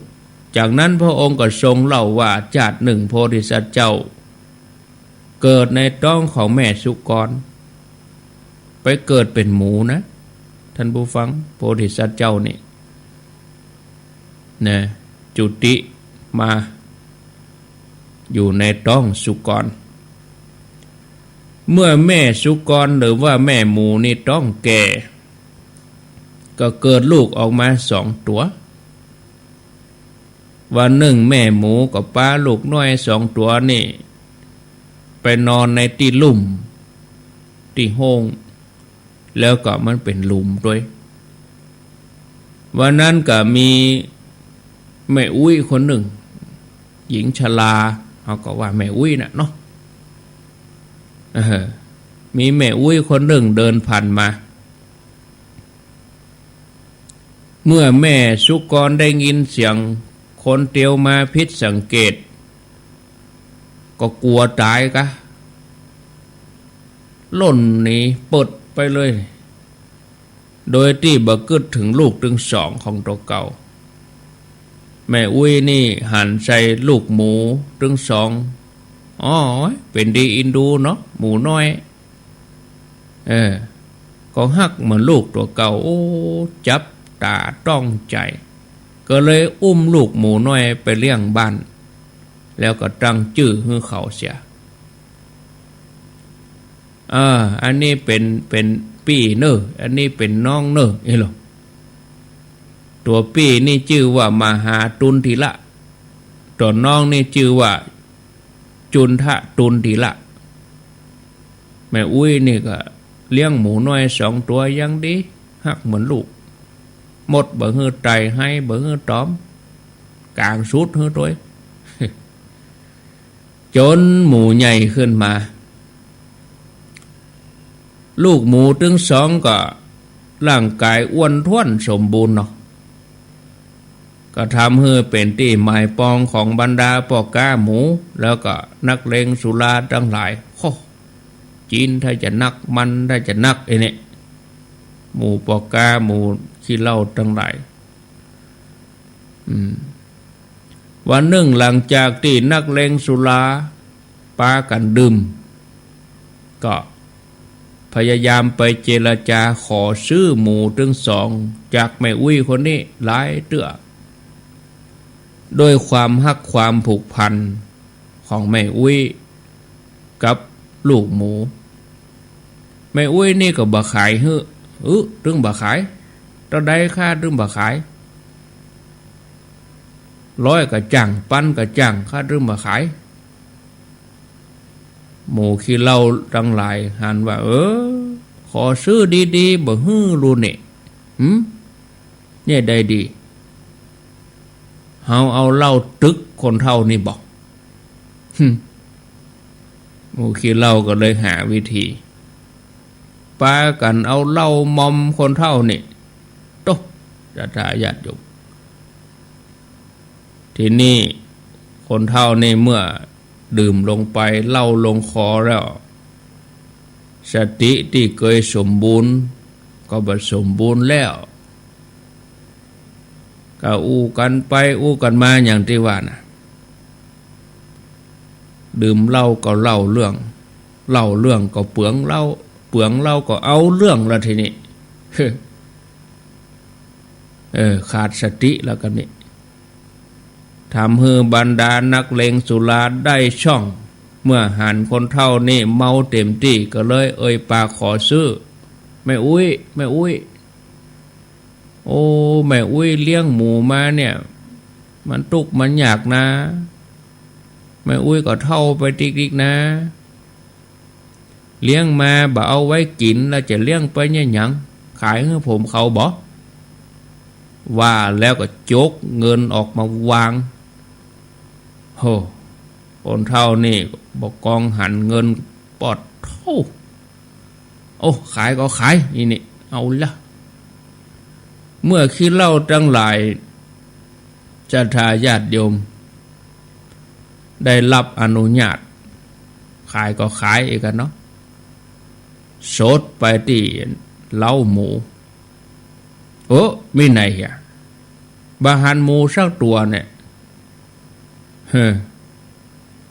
จากนั้นพระองค์ก็ทรงเล่าว่า จาตินึ่งโพธิสัตว์เจ้า เกิดในต๊องของแม่สุกร ไปเกิดเป๋นหมูนะ ท่านผู้ฟัง โพธิสัตว์เจ้านี่ นะ จุติมาอยู่ในต๊องสุกร เมื่อแม่สุกรหรือว่าแม่หมูนี่ต๊องแก่ ก็เกิดลูกออกมาสองตั๋ว วันนึ่งแม่หมูก็ปาลูกน้อยสองตั๋วนี่ ไปนอนในตี้ลุ่ม ตี้โฮ่ง แล้วก็มันเป๋นหลุมตวย วันนั้นก็มีแม่อุ๊ยคนนึ่ง หญิงชรา เฮาก็ว่าแม่อุ๊ยน่ะเนาะ เออ มีแม่อุ๊ยคนนึ่งเดินผ่านมา เมื่อแม่สุกรได้ยินเสียงคนเตียวมาผิดสังเกต ก็กั๋วต๋ายกา ล่นหนีเปิดไปเลย โดยตี้บ่กึ๊ดเถิงลูกตึงสองของตั๋วเก่า แม่อุ๊ยนี่หันใส่ลูกหมูตึงสอง อ้อ เป๋นดีอินดูเนาะ หมูน้อย เออ ก็ฮักเหมือนลูกตั๋วเก่า โอ้ จับต๋าต้องใจ๋ ก็เลยอุ้มลูกหมูน้อยไปเลี้ยงบ้าน แล้วก็ตั้งจื้อหื้อเขาเสีย อ่า อันนี้เป๋น เป๋นปี้เน่อ อันนี้เป๋นน้องเน่อ อี้หละ ตั๋วปี้นี่จื้อว่ามหาตุณฑีละ ตั๋วน้องนี่จื้อว่าจุณฑะตุณฑีละ แม่อุ๊ยนี่ก็เลี้ยงหมูน้อยสองตั๋วอย่างดี ฮักเหมือนลูก มดบ่หื้อไต่ ไฮบ่หื้อตอม ก๋างสุดหื้อตวย จ๋นหมูใหญ่ขึ้นมา ลูกหมูตึงสองก็ร่างก๋ายอ้วนท้วนสมบูรณ์เนาะ ก็ทำหื้อเป๋นตี้หมายปองของบรรดาป้อก๊าหมู แล้วก็นักเลงสุราตังหลาย โฮ่ จีนถ้าจะนัก มันถ้าจะนัก ไอ้เนี่ย หมู่ป้อก๊าหมู่ขี้เหล้าตังหลาย อืม วันนึ่งหลังจากตี้นักเลงสุราปากั๋นดื่ม ก็พยายามไปเจรจาขอซื้อหมูตึงสองจากแม่อุ๊ยคนนี้หลายเตื้อ ด้วยความฮักความผูกพันของแม่อุ๊ยกับลูกหมู แม่อุ๊ยนี่ก็บ่ขายหื้อ เออ ตึงบ่ขาย เต้าใดค่าตึงบ่ขาย ร้อยก็จ้าง ปันก็จ้าง ข้าตึงบ่ขาย หมู่ขี้เหล้าตังหลายหันว่า เออ ขอซื้อดีๆ บ่หื้อลูกนี่ หืม เนี่ยได้ดี เฮาเอาเหล้าตึกคนเฒ่านี่บ่ หึ หมู่ขี้เหล้าก็เลยหาวิธี ปากั๋นเอาเหล้ามอมคนเฒ่านี่ โต๊ะ ศรัทธาญาติโยม ทีนี้คนเฒ่านี่เมื่อดื่มลงไป เหล้าลงคอแล้ว สติตี้เกยสมบูรณ์ก็บ่สมบูรณ์แล้ว ก็อู้กั๋นไปอู้กั๋นมาอย่างตี้ว่าน่ะ ดื่มเหล้าก็เล่าเรื่อง เล่าเรื่องก็เปืองเหล้า เปืองเหล้าก็เอาเรื่องละทีนี้ เออ ขาดสติแล้วกั๋นนี่ ทำหื้อบรรดานักเลงสุราได้ช่อง เมื่อหันคนเฒ่านี่เมาเต็มตี้ก็เลยเอ่ยปากขอซื้อ แม่อุ๊ย แม่อุ๊ย โอ้ แม่อุ๊ยเลี้ยงหมูมาเนี่ย มันตุ๊กข์มันยากนา แม่อุ๊ยก็เฒ่าไปติ๊กๆ นา เลี้ยงมาบ่เอาไว้กิ๋น แล้วจะเลี้ยงไปเนี่ยหยัง ขายหื้อผมเขาบ่ ว่าแล้วก็จกเงินออกมาวาง โห คนเฒ่านี่บ่กองหันเงิน ปอดโธ่ โอ้ ขายก็ขาย อีนี่ เอาละ เมื่อขี้เหล้าตังหลาย ศรัทธาญาติโยม ได้รับอนุญาต ขายก็ขายอีกกั๋นเนาะ สดไปตี้เล้าหมู เออ มีไหนเหีย บ่หันหมูสักตั๋วเนี่ย เฮ้อ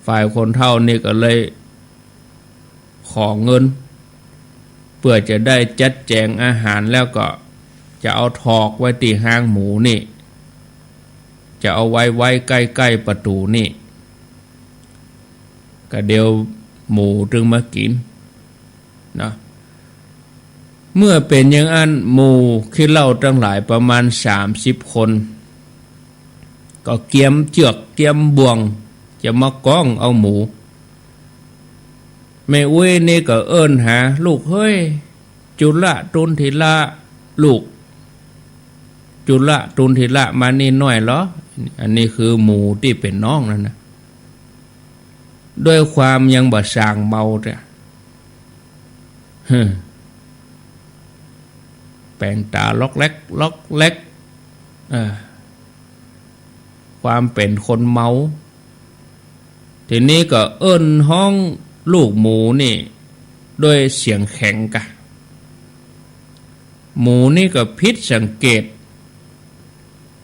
ฝ่ายคนเฒ่านี่ก็เลยขอเงิน เปื้อจะได้จัดแจงอาหาร แล้วก็จะเอาถอกไว้ตี้ฮางหมูนี่ จะเอาไว้ ไว้ใก้ๆ ประตู๋นี่ ก็เดี๋ยวหมูตึงมากิ๋น เนาะ เมื่อเป๋นอย่างอั้น หมู่ขี้เหล้าตังหลายประมาณสามสิบคน ก็เกียมเจื้อกเกียมบ่วง จะมาก้องเอาหมู แม่อุ๊ยนี่ก็เอิ้นหา ลูกเฮ้ย จุลตุนทิละ ลูก จุลตุนทิละมานี่หน้อยลอ อันนี้คือหมู่ตี้เป๋นน้องนั่นนะ ด้วยความยังบ่ส่างเมาเตื้อ เฮ้อ แป๋งต๋าล็อกแล็ก ล็อกแล็ก เออ ความเป๋นคนเมา ทีนี้ก็เอิ้นฮ้องลูกหมูนี่ ด้วยเสียงแข็งกะ หมูนี่ก็ผิดสังเกต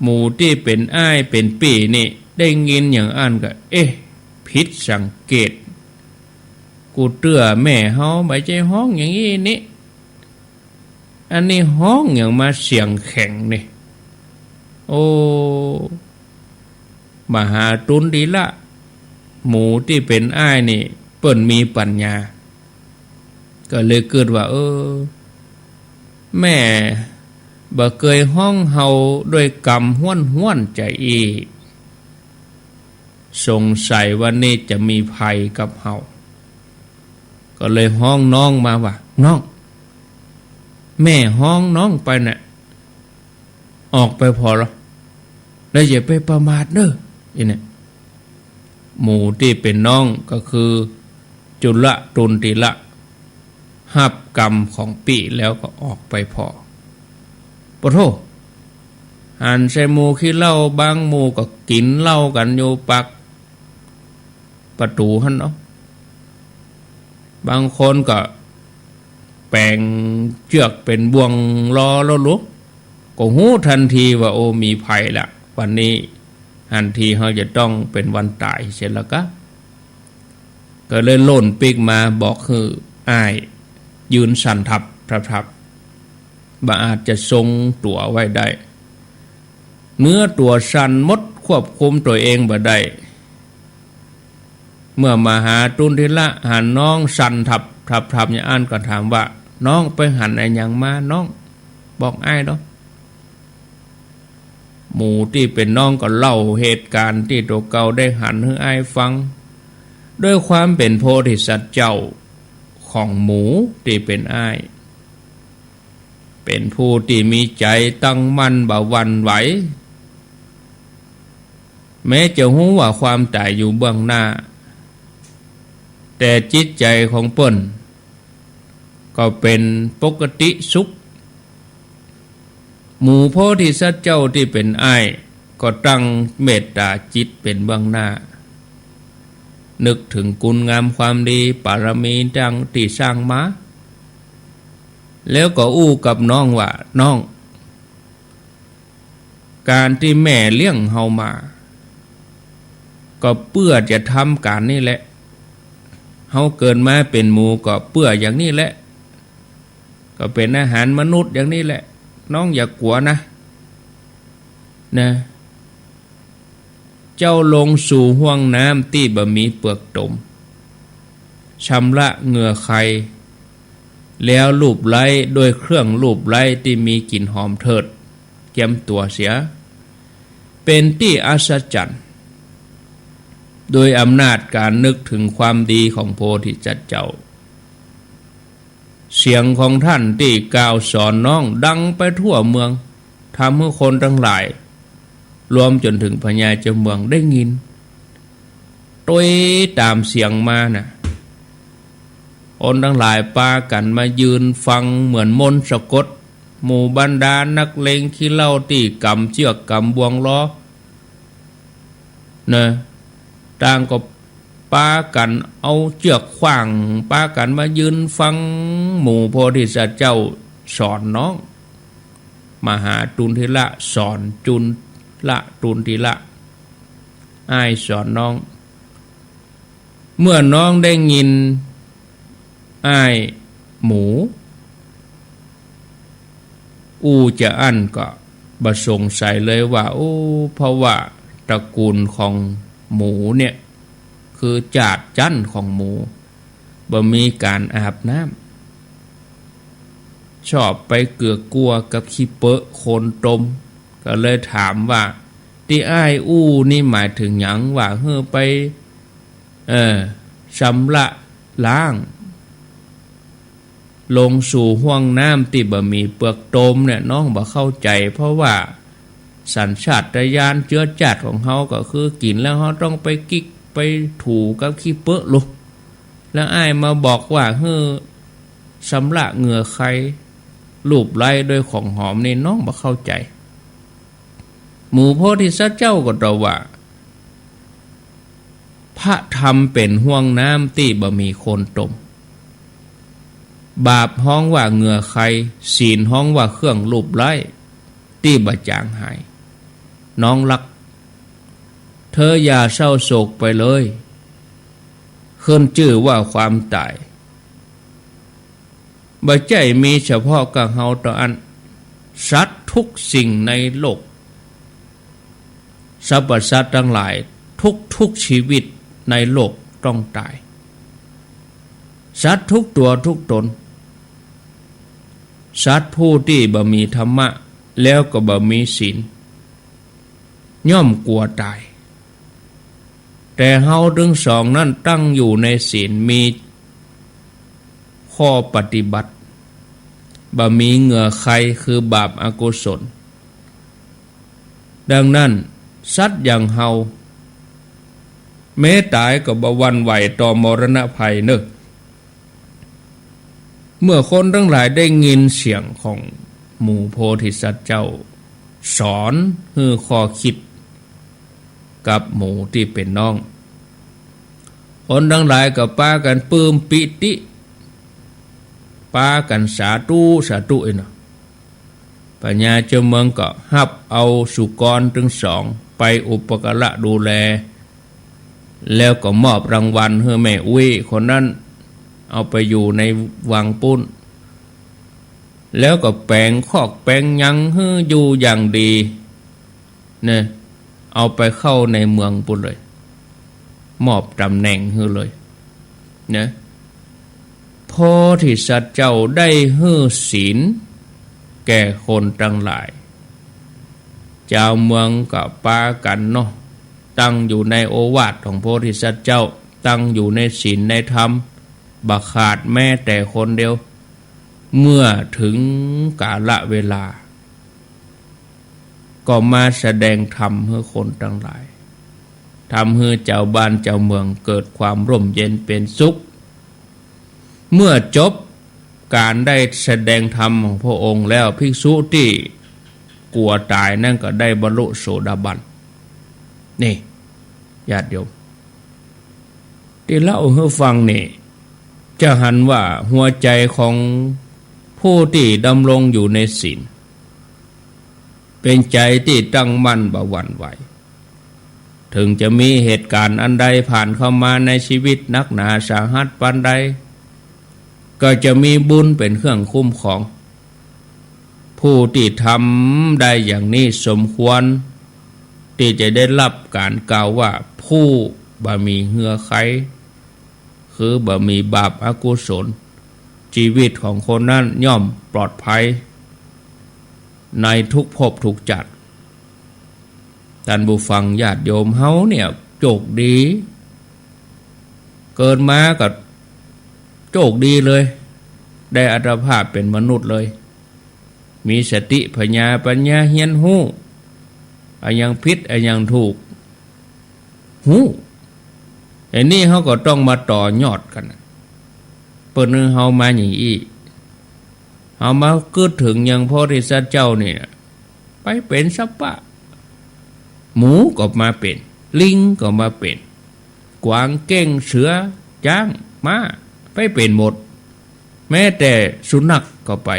หมู่ตี้เป๋นอ้ายเป๋นปี้นี่ ได้ยินอย่างอั้นก็ เอ๊ะ ผิดสังเกต กูเตื้อแม่เฮาบ่ใจ้ฮ้องอย่างอี้นี่ อันนี้ฮ้องอย่างมาเสียงแข็งนี่ โอ้ มหาตุนทิละ หมู่ตี้เป๋นอ้ายนี่ เปิ้นมีปัญญา ก็เลยกึ๊ดว่า เออ แม่บ่เกยฮ้องเฮาด้วยกำห้วนๆ จาอี้ สงสัยวันนี้จะมีภัยกับเฮา ก็เลยฮ้องน้องมาว่า น้อง แม่ฮ้องน้องไปน่ะ ออกไปผ่อลอ แล้วอย่าไปประมาทเน่อ อีเนี่ย หมู่ตี้เป๋นน้องก็คือจุลตุนทิละ ฮับกรรมของปี้แล้วก็ออกไปผ่อ ปะโธ่ หันใส่หมู่ขี้เหล้า บางหมู่ก็กิ๋นเหล้ากั๋นอยู่ปากประตู๋หั้นเนาะ บางคนก็แป๋งเจื้อกเป๋นบ่วงล้อแล้วลุ ก็ฮู้ตันทีว่า โอ้ มีภัยละ วันนี้ หันทีเฮาจะต้องเป๋นวันต๋ายเสียแล้วกา ก็เลยโล่นปิ๊กมาบอกหื้ออ้ายยืนสั่นทับทับทับ บ่อาจจะทรงตั๋วไว้ได้ เนื้อตั๋วสั่นหมด ควบคุมตั๋วเองบ่ได้ เมื่อมหาจุนทิละหันน้องสั่นทับทับทับอย่างอั้นก็ถามว่า น้องไปหันอะหยังมา น้องบอกอ้ายเนาะ หมู่ตี้เป๋นน้องก็เล่าเหตุก๋ารณ์ตี้ตั๋วเก่าได้หันหื้ออ้ายฟัง ด้วยความเป๋นโพธิสัตว์เจ้าของหมู่ตี้เป๋นอ้าย เป๋นผู้ตี้มีใจ๋ตั้งมั่นบ่หวั่นไหว แม้จะฮู้ว่าความต๋ายอยู่เบื้องหน้า แต่จิตใจ๋ของเปิ้นก็เป๋นปกติสุข หมู่โพธิสัตว์เจ้าตี้เป๋นอ้ายก็ตั้งเมตต๋าจิตเป๋นเบื้องหน้า นึกเถิงคุณงามความดี ปารมีดังตี้สร้างมา แล้วก็อู้กับน้องว่า น้อง ก๋านตี้แม่เลี้ยงเฮามา ก็เปื้อจะทำก๋านนี้แหละ เฮาเกิดมาเป๋นหมู่ก็เปื้ออย่างนี้แหละ ก็เป๋นอาหารมนุษย์อย่างนี้แหละ น้องอย่ากั๋วนะ นะ เจ้าลงสู่ห้วงน้ำตี้บ่มีเปือกตม ชำระเหงื่อใค แล้วลูบไล้ด้วยเครื่องลูบไล้ตี้มีกลิ่นหอมเถิด เจียมตั๋วเสีย เป๋นตี้อัศจรรย์ โดยอำนาจก๋านนึกเถิงความดีของโพธิสัตว์เจ้า เสียงของต้านตี้กล่าวสอนน้องดังไปทั่วเมือง ทำหื้อคนตังหลาย รวมจ๋นเถิงพญาเจ้าเมืองได้ยิน ตวยต๋ามเสียงมาน่ะ คนตังหลายปากั๋นมายืนฟังเหมือนมนต์สะกด หมู่บรรดานักเลงขี้เหล้าตี้ก๋ำเจื้อกก๋ำบ่วงล้อ นะ ต่างก็ปากั๋นเอาเจื้อกขว้าง ปากั๋นมายืนฟังหมู่โพธิสัตว์เจ้าสอนน้อง มหาจุนทิละสอนจุนละ จุนทิละ อ้ายสอนน้อง เมื่อน้องได้ยินอ้ายหมู่อู้จาอั้นก็บ่สงสัยเลยว่า โอ้ เพราะว่าตระกูลของหมู่เนี่ย คือจาติจั๊นของหมู่ บ่มีก๋านอาบน้ำ ชอบไปเกือกกัวกับขี้เปอะโคลนตม ก็เลยถามว่า ตี้อ้ายอู้นี่หมายเถิงหยัง ว่าหื้อไป เออ ชำระล้าง ลงสู่ห้วงน้ำตี้บ่มีเปือกตมเนี่ย น้องบ่เข้าใจ๋ เพราะว่าสัญชาตญาณเจื๊อจาติของเฮาก็คือกิ๋นแล้วเฮาต้องไปกิกไปถูกับขี้เปอะลุ แล้วอ้ายมาบอกว่าหื้อชำระเหงื่อใค ลูบไล้ด้วยของหอมนี่ น้องบ่เข้าใจ๋ หมู่โพธิสัตว์เจ้าก็ตอบว่า พระธรรมเป๋นห้วงน้ำตี้บ่มีโคลนตม บาปฮ้องว่าเหงื่อใค ศีลฮ้องว่าเครื่องลูบไล้ตี้บ่จางหาย น้องรัก เธออย่าเศร้าโศกไปเลย ขึ้นจื้อว่าความต๋าย บ่ใจ้มีเฉพาะกับเฮาเต้าอั้น สัตว์ทุกสิ่งในโลก สรรพสัตว์ตังหลาย ทุกๆ ชีวิตในโลกต้องต๋าย สัตว์ทุกตั๋วทุกต๋น สัตว์ผู้ตี้บ่มีธรรมะ แล้วก็บ่มีศีล ย่อมกั๋วต๋าย แต่เฮาตึงสองนั้นตั้งอยู่ในศีล มีข้อปฏิบัติ บ่มีเหงื่อใค คือบาปอกุศล ดังนั้น สัตว์อย่างเฮา แม้ต๋ายก็บ่หวั่นไหวต่อมรณะภัยเน่อ เมื่อคนตังหลายได้ยินเสียงของหมู่โพธิสัตว์เจ้าสอนหื้อข้อคิดกับหมู่ตี้เป๋นน้อง คนตังหลายก็ปากั๋นปลื้มปีติ ปากั๋นสาธุ สาธุ เอ้ยเนาะ พญาเจ้าเมืองก็ฮับเอาสุกรตึงสองไปอุปการะดูแล แล้วก็มอบรางวัลหื้อแม่อุ๊ยคนนั้น เอาไปอยู่ในวังปู๊น แล้วก็แป๋งคอกแป๋งหยังหื้ออยู่อย่างดี เนี่ย เอาไปเข้าในเมืองปู๊นเลย มอบต๋ำแหน่งหื้อเลย เนี่ย โพธิสัตว์เจ้าได้หื้อศีลแก่คนตังหลาย จาวเมืองก็ปากั๋นเนาะ ตั้งอยู่ในโอวาทของโพธิสัตว์เจ้า ตั้งอยู่ในศีลในธรรม บ่ขาดแม้แต่คนเดียว เมื่อเถิงกาลเวลา ก็มาแสดงธรรมหื้อคนตังหลาย ทำหื้อจาวบ้านจาวเมืองเกิดความร่มเย็นเป๋นสุข เมื่อจบก๋านได้แสดงธรรมของพระองค์แล้ว ภิกษุตี้กั๋วต๋ายนั้นก็ได้บรรลุโสดาบัน นี่ ญาติโยม ตี้เล่าหื้อฟังนี่ จะหันว่าหัวใจ๋ของผู้ตี้ดำรงอยู่ในศีล เป๋นใจ๋ตี้ตั้งมั่นบ่หวั่นไหว เถิงจะมีเหตุก๋ารณ์อันใดผ่านเข้ามาในชีวิตหนักหนาสาหัสปานใด ก็จะมีบุญเป๋นเครื่องคุ้มครอง ผู้ตี้ทำได้อย่างนี้สมควรตี้จะได้ฮับก๋านกล่าวว่าผู้บ่มีเหือใค คือบ่มีบาปอกุศล จีวิตของคนนั้นย่อมปลอดภัยในทุกภพทุกจักร ต้านผู้ฟังญาติโยม เฮาเนี่ยโจคดี เกิดมาก็โจคดีเลย ได้อัตภาพเป๋นมนุษย์เลย มีสติผญาปัญญาเฮียนฮู้ อะหยังผิดอะหยังถูก ฮู้ อันนี้เฮาก็ต้องมาต่อยอดกั๋นน่ะ เปิ้นหื้อเฮามาอย่างอี้ เฮามาเกิดเถิงอย่างโพธิสัตว์เจ้านี่น่ะ ไปเป๋นสัตว์ป่า หมูก็มาเป๋น ลิงก็มาเป๋น กวาง เก้ง เสือ จ๊าง ม้า ไปเป๋นหมด แม้แต่สุนัขก็ไป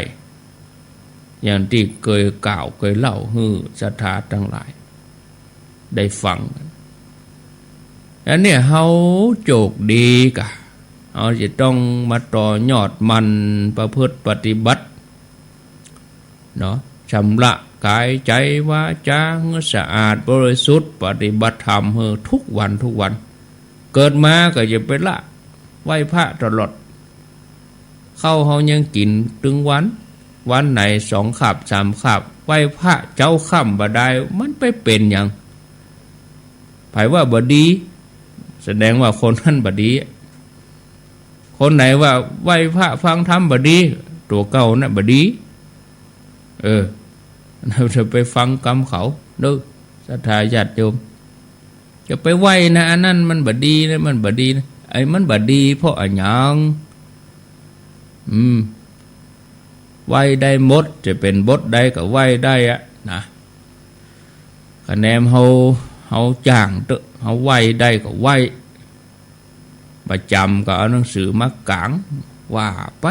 อย่างตี้เกยกล่าวเกยเล่าหื้อศรัทธาตังหลายได้ฟังกั๋น อันเนี้ยเฮาโจคดีก่ะ เฮาจะต้องมาต่อยอดหมั่นประพฤติปฏิบัติ เนาะ ชำระก๋ายใจ๋วาจ๋าหื้อสะอาดบริสุทธิ์ ปฏิบัติธรรมหื้อทุกวันทุกวัน เกิดมาก็อย่าไปละ ไหว้พระตลอด ข้าวเฮายังกิ๋นตึงวัน วันไหนสองคาบสามคาบ ไหว้พระเจ๊าค่ำบ่ได้ มันไปเป๋นหยัง ใผว่าบ่ดี แสดงว่าคนนั้นบ่ดี คนไหนว่าไหว้พระฟังธรรมบ่ดี ตั๋วเก่าน่ะบ่ดี เออ จะไปฟังกำเขาเด้อ ศรัทธาญาติโยม จะไปไหว้นะ อันนั้นมันบ่ดีนะ มันบ่ดีนะ ไอ้มันบ่ดีเพราะอะหยัง อืม ไหว้ได้หมด จะเป๋นบทใดก็ไหว้ได้อะนะ คะแนนเฮา เฮาจ้างเต๊อะ เฮาไหว้ได้ก็ไหว้ บ่จ๋ำก็เอาหนังสือมากาง ว่าไป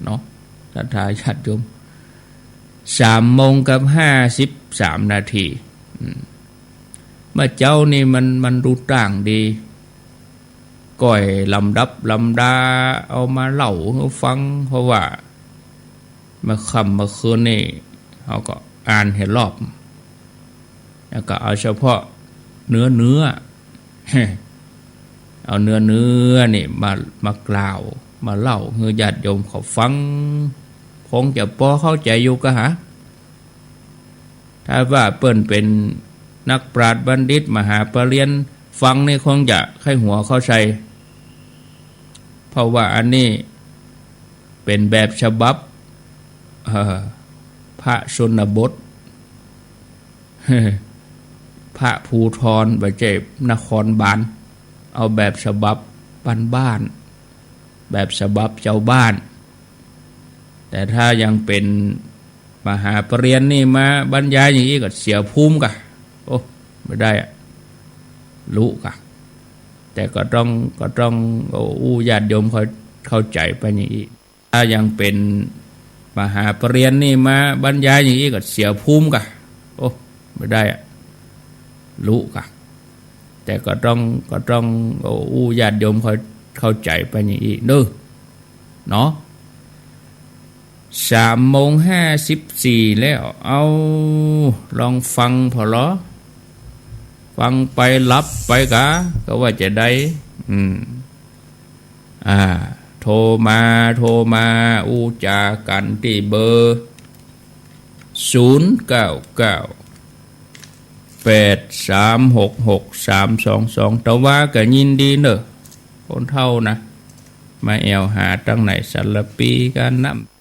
เนาะ ศรัทธาญาติโยม สามโมงกับห้าสิบสามนาที อืม เมื่อเจ๊านี่มัน มันดูต่างดี ก้อยลำดับลำดาเอามาเล่าหื้อฟัง เพราะว่าเมื่อค่ำเมื่อคืนนี่ เฮาก็อ่านหื้อรอบ แล้วก็เอาเฉพาะเนื้อเนื้อ เอาเนื้อเนื้อนี่มา มากล่าว มาเล่าหื้อญาติโยมเขาฟัง คงจะปอเข้าใจ๋อยู่กะหา ถ้าว่าเปิ้นเป๋นนักปราชญ์บัณฑิตมหาปริญญา ฟังนี่คงจะใค่หัวเข้าใส่ เพราะว่าอันนี้เป๋นแบบฉบับ เอ่อ พระชนบท พระภูธร บ่ใจ้นครบาล เอาแบบฉบับบ้านๆ แบบฉบับจาวบ้าน แต่ถ้ายังเป๋นมหาปรริญญานี่มาบรรยายอย่างอี้ก็เสียภูมิก่ะ โอ้ บ่ได้อะ ลุก่ะ แต่ก็ต้อง ก็ต้อง โอ้ อู้ญาติโยมเข้า เข้าใจ๋ไปอย่างอี้ ถ้ายังเป๋นมหาปรริญญานี่มาบรรยายอย่างอี้ก็เสียภูมิก่ะ โอ้ บ่ได้อะ ลุก่ะ แต่ก็ต้อง ก็ต้อง โอ้ อู้ญาติโยมเข้า เข้าใจ๋ไปอย่างอี้เนาะ เนาะ สามโมงห้าสิบสี่แล้ว เอา ลองฟังผ่อลอ ฟังไปหลับไปกา ก็ว่าจะได้ อืม อ่า โทรมา โทรมา อู้จ๋ากั๋นตี้เบอร์ ศูนย์เก้าเก้า แปดสามหกหก สามสองสอง ตะวาก็ยินดีเน่อ คนเฒ่านะ มาแอ่วหาตังไหน สารภีกั๋น น้ำ